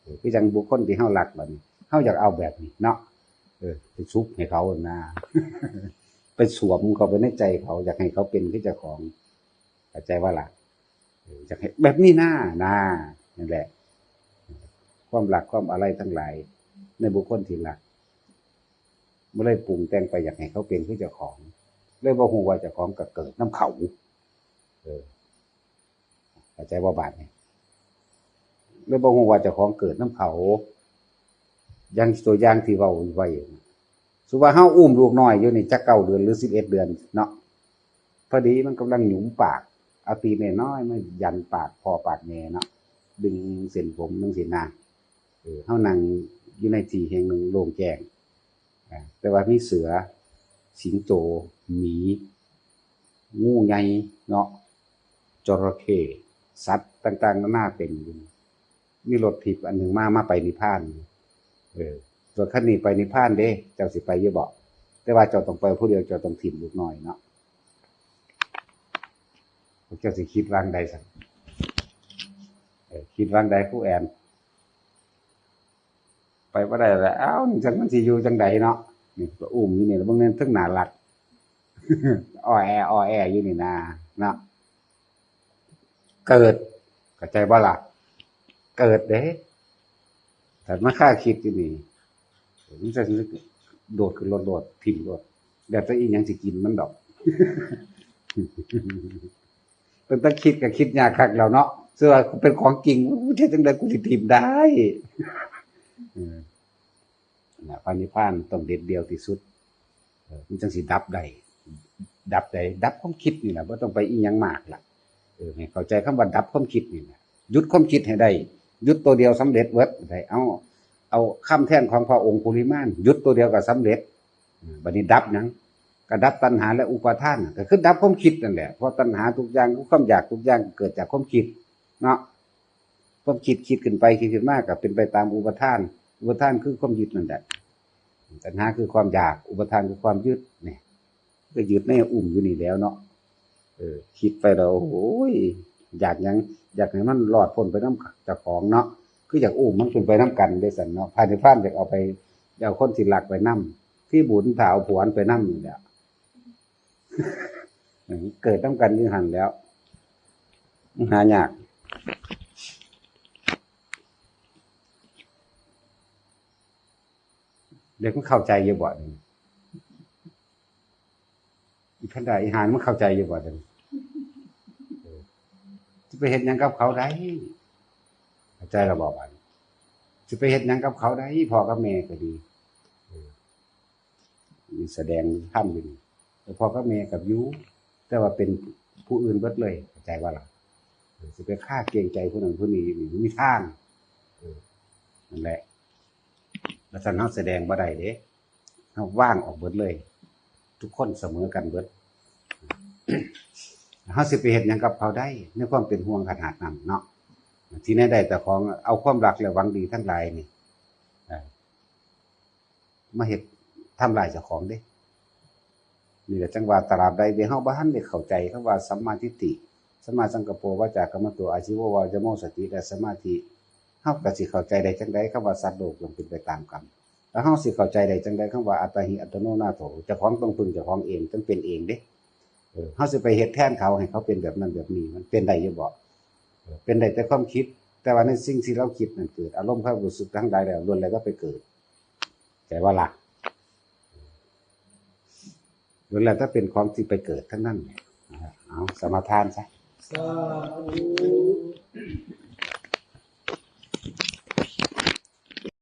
เออ คือจังบุคคลที่เฮารักบัดนี้ เฮาอยากเอาแบบนี้เนาะ เออ ไปซุบให้เขานะ ไปสวมเข้าไปในใจเขา อยากให้เขาเป็นคือเจ้าของ เข้าใจบ่ล่ะ เออ อยากให้แบบนี้นะ นะ นั่นแหละ ความรักความอาลัยทั้งหลาย ในบุคคลที่รัก บ่เลยปรุงแต่งไปอยากให้เขาเป็นคือเจ้าของ เลยบ่ฮู้ว่าเจ้าของก็เกิดนำเขา เออ เข้าใจบ่บาดนี้ เลยบ่ฮู้ว่าเจ้าของเกิดนำเขา อย่างตัวอย่างที่เว้าไว้ สมมุติว่าเฮาอุ้มลูกน้อยอยู่นี่จักเก้าเดือนหรือสิบเอ็ดเดือนเนาะ พอดีมันกำลังหยุมปาก เอาตีนน้อยๆมายันปากพ่อปากแม่เนาะ ดึงเส้นผมจั่งซี้นะ เออ เฮานั่งอยู่ในที่แห่งหนึ่งโล่งแจ้ง อ่า แต่ว่ามีเสือ สิงโต หมี งูใหญ่เนาะ จระเข้ สัตว์ต่างๆ นานาเต็มอยู่ มีรถทิพย์อันหนึ่งมา มาไปนิพพาน เออ รถคันนี้ไปนิพพานเด้ เจ้าสิไปอยู่บ่ แต่ว่าเจ้าต้องไปผู้เดียว เจ้าต้องถิ่มลูกน้อยเนาะ พวกเจ้าสิคิดวางใดสั่น เออ คิดวางใดครูแอน ไปบ่ได้แล้ว เอ้า นี่จังมันสิอยู่จังใดเนาะ นี่ก็อุ้มอยู่นี่แล้ว เบิ่งแน่ เทิงหน้ารัก อ่อแอ อ่อแออยู่นี่นา เนาะ เกิด เข้าใจบ่ล่ะ เกิดเด้ แต่มาคาคิดอยู่นี่ มันจะโดดขึ้นรถ โดดถิ่มรถ แล้วแต่อีหยังสิกินมันดอก ตั้งแต่คิดก็คิดยากคักแล้วเนาะ เชื่อว่าเป็นของจริง อู้ เฮ็ดจั่งใดกูสิถิ่มได้ เออ นะ พระนิพพานต้องเด็ดเดี่ยวที่สุด เออ มันจั่งสิดับได้ ดับใด ดับความคิดนี่แหละ บ่ต้องไปอีหยังมากล่ะ เออ ให้เข้าใจคำว่าดับความคิดนี่แหละ หยุดความคิดให้ได้ หยุดตัวเดียวสำเร็จเบิดได้ เอา เอาคำแทนของพระองคุลิมาน หยุดตัวเดียวก็สำเร็จ อืม บัดนี้ดับหยัง ก็ดับตัณหาและอุปาทาน ก็คือดับความคิดนั่นแหละ เพราะตัณหาทุกอย่าง ความอยากทุกอย่างเกิดจากความคิด เนาะ ความคิดคิดขึ้นไปคิดขึ้นมาก็เป็นไปตามอุปาทาน อุปาทานคือความยึดนั่นแหละ ตัณหาคือความอยาก อุปาทานคือความยึดเนี่ย ก็ยึดในอุ้มอยู่นี่แล้วเนาะ เออ คิดไปแล้ว โอ้ย อยากหยัง อยากให้มันรอดพ้นไปนำเจ้าของเนาะ คืออยากอุ้มมันขึ้นไปนำกันได้ซั่นเนาะ พระนิพพานอยากเอาไป อยากเอาคนที่รักไปนำ คือบุญถ้าเอาผัวไปนำนี่แหละ เกิดนำกันอยู่หั่นแล้ว หายาก เด็กมันเข้าใจอยู่บ่นี่ อีแพนด้าอีหานมันเข้าใจอยู่บ่นี่ เออ สิไปเฮ็ดหยังกับเขาได้ เข้าใจแล้วบ่บัดนี้ สิไปเฮ็ดหยังกับเขาได้ พ่อกับแม่ก็ดี เออ นี่แสดงธรรมอยู่นี่ แต่พ่อกับแม่กับอยู่ แต่ว่าเป็นผู้อื่นเบิดเลย เข้าใจบ่ล่ะ เออ สิไปคาเกรงใจผู้นั้นผู้นี้นี่ มีทาง เออ นั่นแหละ แล้วถ้าเฮาแสดงบ่ได้เด้ เฮาว่างออกเบิดเลย ทุกคนเสมอกันเบิด เฮาสิไปเฮ็ดหยังกับเขาได้ ในความเป็นห่วงขนาดนั้นเนาะ ที่แน่ได้แต่ของ เอาความรักและหวังดีทั้งหลายนี่ เอ่อ มาเฮ็ดทำลายเจ้าของเด้ นี่แหละจั่งว่าตราบใดที่เฮาบ่ทันได้เข้าใจคำว่าสัมมาทิฏฐิ สัมมาสังกัปโป วาจากัมมันโต อาชีโว วายโม สติ และสมาธิ เฮาก็สิเข้าใจได้จั่งใดคำว่าสัตว์โลกย่อมเป็นไปตามกรรม แล้วเฮาสิเข้าใจได้จั่งใดคำว่าอัตตาหิอัตโนนาโถ เจ้าของต้องพึ่งเจ้าของเอง ต้องเป็นเองเด้ เออ เฮาสิไปเฮ็ดแทนเขาให้เขาเป็นแบบนั้นแบบนี้ มันเป็นได้อยู่บ่ เออ เป็นได้แต่ความคิด แต่ว่าในสิ่งที่เราคิดนั้นเกิด อารมณ์ความรู้สึกทั้งหลายแล้ว ล้วนแล้วแต่ไปเกิด ใจว่าล่ะ ล้วนแล้วแต่เป็นของที่ไปเกิดทั้งนั้น เอาสมาทานซะ สาธุ